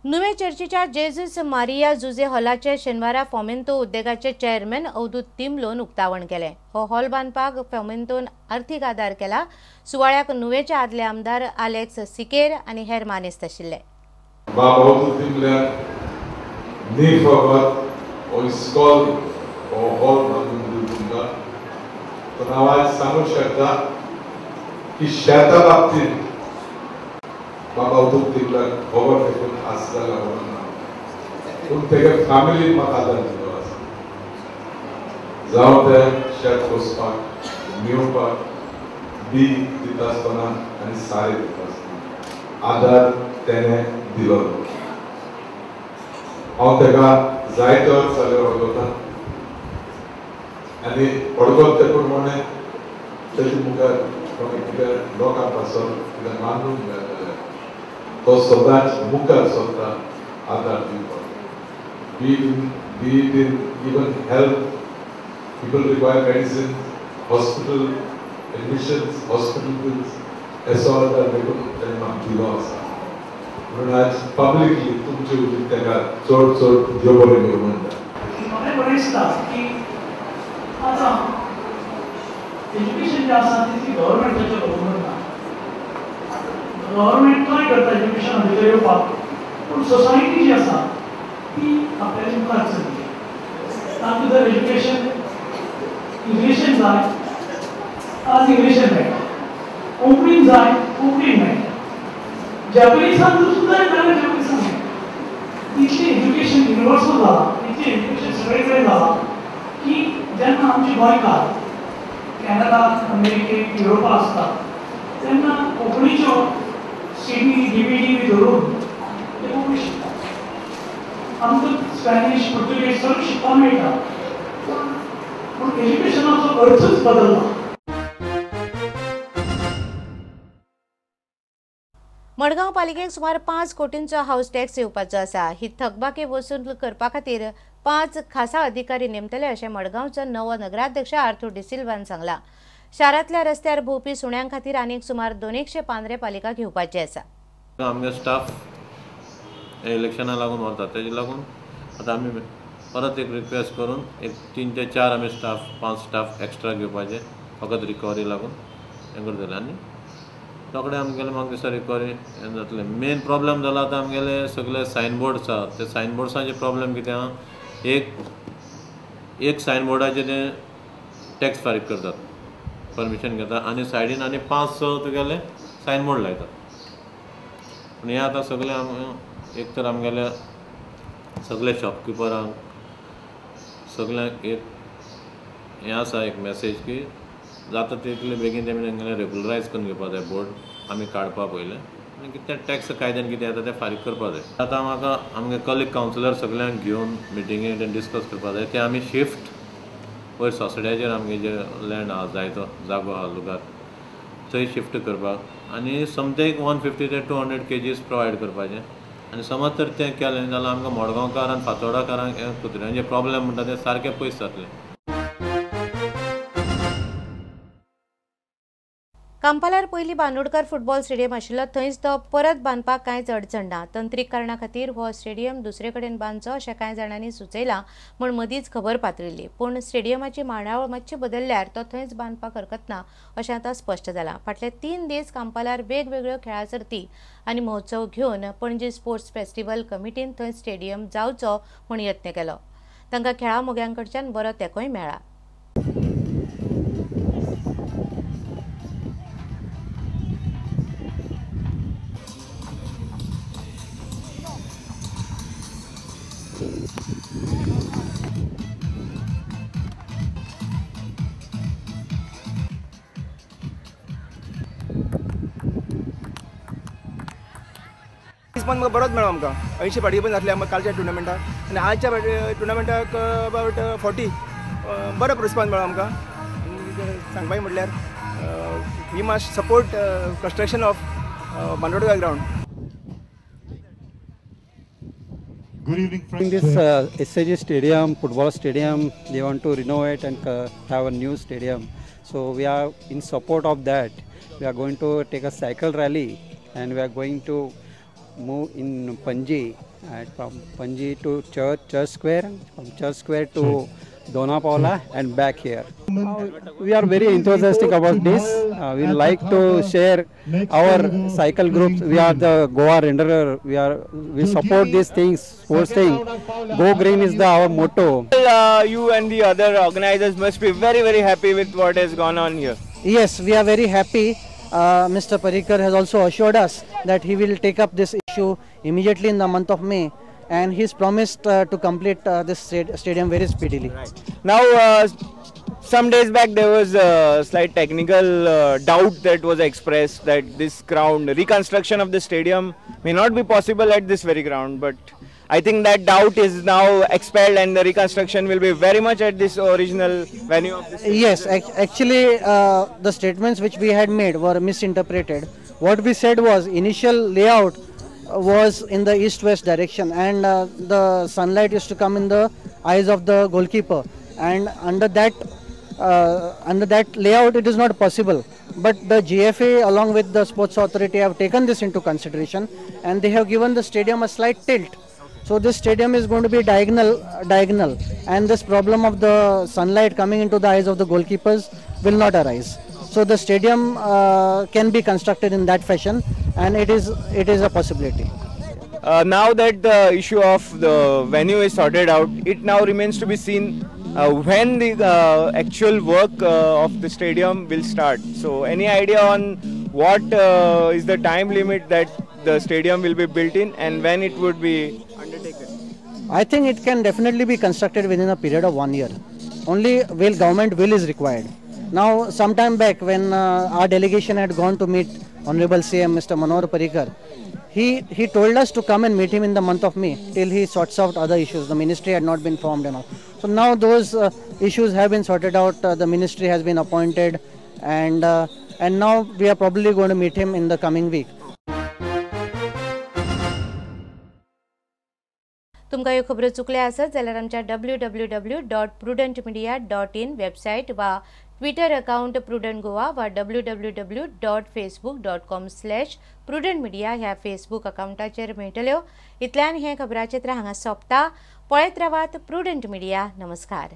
नुवे चर्चीच्या Jesus Maria Jose हॉलाचे शेनवारा Fomento उद्देगाचे chairman Avadhoot तिमलोन उक्तावण केलें. हो हॉल बांदपाक फोमेंतोन अर्थीक आदार केला. सुवाळ्याक नुवेचे आदले आमदार आलेक्स सिकेर आनी हेर मानेस्त आशिल्ले. बाब अवधूत तिमल्यान न्ही फकत हो इस्कॉल हो हॉल बांदून दिलो तुमकां, पण हांव आयज सांगूंक शकता की शेता बाबतींत बाबा अवधूत तिमल्याक खबर देखून आसा जाल्यार खबर ना, पूण तेगे फॅमिलीन म्हाका आदार दिलो आसा. जावं तें शेत कोसपाक, मेवपाक, बी दिता आसतना आनी सारें दिता आसतना आदार तेणें दिलो. हांव तेका जायते वर्स जाले वळखता आनी वळखता ते प्रमाणे तेजे मुखार कोणें कितें लोकां पासून कितें मानून जाय जाल्यार तो सदांच मुखार सरता आदार दिवपाक. Be it in even health, people require medicine, hospital admissions, hospital bills, हे सगळो आदार देखून तेणें म्हाका दिलो आसा. म्हणून आज पब्लिकली तुमचे वतीन ताका चड चड देव बरें करूं म्हणटा. म्हाका बरें दिसता की आतां एज्युकेशन जें आसा तितली गव्हर्मेंटाचेर अवलंबून ना. गव्हर्मेंट ट्राय करता एज्युकेशना भितर येवपाक, पूण सोसायटी जी आसा ती आपल्या मुखार चल्ली. तांकां जर एज्युकेशन इंग्लिशीन जाय, आज इंग्लिशीन मेळटा, कोंकणीन जाय कोंकणीन मेळटा, जॅपनीसान सुद्दां जाल्यार जॅपनीसान मेळटा. इतलें एज्युकेशन युनिवर्सल जालां, इतलें एज्युकेशन सगळे कडेन जालां की जेन्ना आमचे गोंयकार कॅनडा, अमेरिकेक, युरोपा आसता तेन्ना कोंकणीच्यो CD, DVD बी धरून ते कोंकणी शिकतात. आमकां स्पॅनिश, पुर्तुगेज सगळें शिकपाक मेळटा, पूण एज्युकेशनाचो अर्थच बदलला. मडगांव पालिकेक सुमार 5 कोटींचो हावस टॅक्स येवपाचो आसा. ही थकबाकी वसूल करपा खातीर 5 खासा अधिकारी नेमतले अशें मडगांवचो नवो नगराध्यक्ष आर्थूर डिसिल्वान सांगलां. शारांतल्या रस्त्यार भोंवपी सुण्यां खातीर आनीक सुमार 200 पांदरे पालिका घेवपाची आसा. आमगे स्टाफ इलेक्शना लागून व्हरता, तेजे लागून आतां आमी परत एक रिक्वेस्ट करून एक 3 ते 4 आमी स्टाफ, 5 स्टाफ एक्स्ट्रा घेवपाचे फकत रिकवरी लागून हें करतले. आनी रोखडे आमगेले म्हाका दिसता रिकवरी हें जातलें. मेन प्रॉब्लम जाला आतां आमगेले सगळे सायनबोर्ड्स आहा, ते सायनबोर्ड्सांचे प्रॉब्लम कितें आहा, एक सायनबोर्डाचे ते टॅक्स फारीक करतात, परमिशन घेता आनी सायडीन आनी 5-6 तुगेले सायनबोर्ड लायतात. पूण हें आतां सगळें एक तर आमगेले सगळे शॉपकिपरांक सगळ्यांक एक हें आसा, एक मॅसेज की जाता तितले बेगीन तेमी तेंगेले रेगुलरायज करून घेवपा जाय बोर्ड आमी काडपा पयलें आनी कितें टॅक्स कायद्यान कितें येता तें फारीक करपा जाय. आतां म्हाका आमगे कलीग कावन्सिलर सगळ्यांक घेवन मिटिंगेक तें डिस्कस करपा जाय. तें आमी शिफ्ट वयर सोसड्याचेर आमगे जे लँड आहा जायतो जागो आहा लुगार थंय शिफ्ट करपाक आनी समतें एक 150 ते 200 केजीस प्रोवायड करपाचें. आनी समज तर तें केलें जाल्यार आमकां मडगांवकार आनी फातोर्डाकारांक हे कुत्र्यांचे प्रॉब्लम म्हणटा ते सारके पयस जातले. कांपालार पयलीं बांदोडकर फुटबॉल स्टेडियम आशिल्लो थंयच तो परत बांदपाक कांयच अडचण ना. तंत्रीक कारणा खातीर हो स्टेडियम दुसरे कडेन बांदचो अशें कांय जाणांनी सुचयलां म्हूण मदींच खबर पातळिल्ली. पूण स्टेडियमाची मांडावळ मातशी बदलल्यार तो थंयच बांदपाक हरकत ना अशें आतां स्पश्ट जालां. फाटले 3 दीस कांपालार वेगवेगळ्यो खेळां सर्ती आनी महोत्सव घेवन पणजी स्पोर्ट्स फेस्टिवल कमिटीन थंय स्टेडियम जावचो म्हूण यत्न केलो. तांकां खेळां मोग्यां कडच्यान बरो तेंकोय मेळ्ळा. रिस्पॉन्स बरोच मेळ्ळो आमकां. 80 पार्टिसिपंट जातले आमकां कालच्या टुर्नामेंटाक आनी आजच्या टुर्नामेंटाक अबावट 40 बरो रिस्पॉन्स मेळ्ळो आमकां. सांगपाचें म्हटल्यार we must support construction of Bandodkar ground. Good evening, friends. In this SAG stadium, football stadium, they want to renovate and have a new stadium. So we are in support of that. We are going to take a cycle rally and we are going to move in Panjim, from Panjim to Church Square, from Church Square to Dona Paula and back here. We are very enthusiastic about this. We like to share our cycle groups. We are the Goa renderer. We support these things, sports thing. Go green is our motto. You and the other organizers must be very, very happy with what has gone on here. Yes, we are very happy. Mr. Parrikar has also assured us that he will take up this issue immediately in the month of May, and he's promised to complete this stadium very speedily. Right. Now, some days back there was a slight technical doubt that was expressed that this ground, reconstruction of the stadium may not be possible at this very ground, but I think that doubt is now expelled and the reconstruction will be very much at this original venue of this. Yes, actually the statements which we had made were misinterpreted. What we said was initial layout was in the east-west direction, and the sunlight used to come in the eyes of the goalkeeper, and under that layout it is not possible. But the GFA along with the Sports Authority have taken this into consideration, and they have given the stadium a slight tilt. So this stadium is going to be diagonal, and this problem of the sunlight coming into the eyes of the goalkeepers will not arise. So the stadium can be constructed in that fashion, and it is a possibility. Now that the issue of the venue is sorted out, it now remains to be seen when the actual work of the stadium will start. So any idea on what is the time limit that the stadium will be built in and when it would be undertaken? I think it can definitely be constructed within a period of 1 year. Only government will is required. Now, some time back when our delegation had gone to meet Honorable CM Mr. Manohar Parrikar, he told us to come and meet him in the month of May till he sorts out other issues. The ministry had not been formed and all. So now those issues have been sorted out. The ministry has been appointed, and now we are probably going to meet him in the coming week. तुमकां ह्यो खबरो चुकल्या आसत जाल्यार आमच्या www.prudentmedia.in website वा Twitter account prudent Goa वा www.facebook.com/prudentmedia ह्या Facebook अकाउंटाचेर मेळटल्यो. इतल्यान हें खबराचित्र हांगा सोंपता. पळयत रावात प्रुडंट मिडिया. नमस्कार.